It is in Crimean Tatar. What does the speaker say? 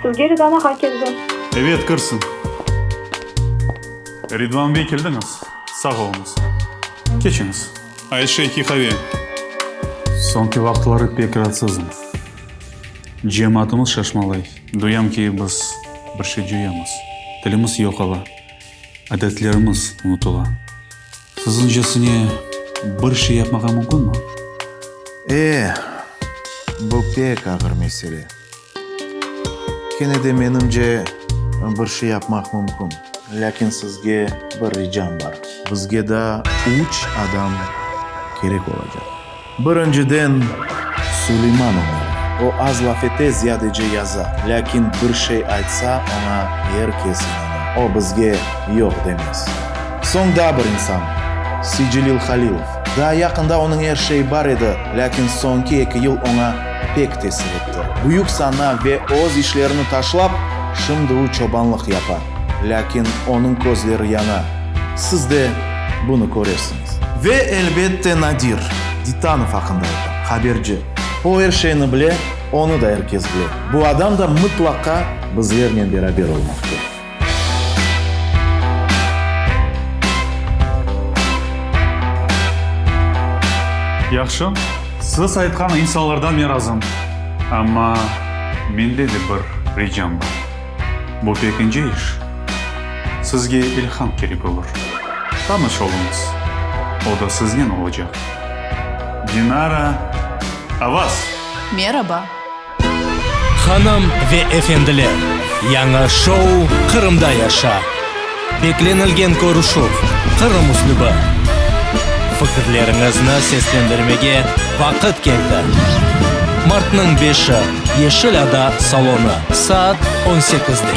Sizge Ridvan ağa keldi. Evet, kirsin. Ridvan bey, keldiñiz? Sağ oluñız. Keçiñiz. Ayşe, qave. Soñki vaqıtları pek raatsızım. Cemaatımız şaşmalay. Duyam ki, biz bir şey coyamız. Tilimiz yoq ola, adetlerimiz unutıla. Siziñcesine bir şey yapmağa mümkünmi? E, bu pek ağır mesele. Kene de, menimce, bir şey yapmaq mümkün. Lâkin sizge bir ricam bar. Bizge daa üç adam kerek olacaq. Birinciden, Suleyman Ömerov. O, az laf ete, ziyadece yaza. Lâkin bir şey aytsa, oña er kes inana. O, bizge yoq demez. Soñ daa bir insan, Seycelil Halilov. Daa yaqında onıñ er şeyi bar edi, lâkin soñki eki yıl oña pek tesir etti. Büyük sana ve öz işlerini taşlap, şimdi u çobanlıq yapa. Lâkin onıñ közleri yana. Siz de bunı köresiñiz. Ve, elbette, Nadir Ditanov aqqında aytam, haberci. O er şeyni bile, onı da er kes bile. Bu adam da mıtlaqa bizlernen beraber olmaq kerek. Yahşı, siz aytqan insanlardan men razım. Amma mende de bir ricam bar. Bu pek ince iş. Sizge ilham kerek olur. Tanış oluñız, o da siznen olacaq. Dinara Avaz! Meraba! Hanım ve efendiler, yañı şou Qırımda yaşa! Beklenilgen körüşüv, Qırım üslübi. Fikirleriñizni seslendirmege vaqıt keldi. Martnıñ beşi, Yeşil ada salonı, saat on sekizde.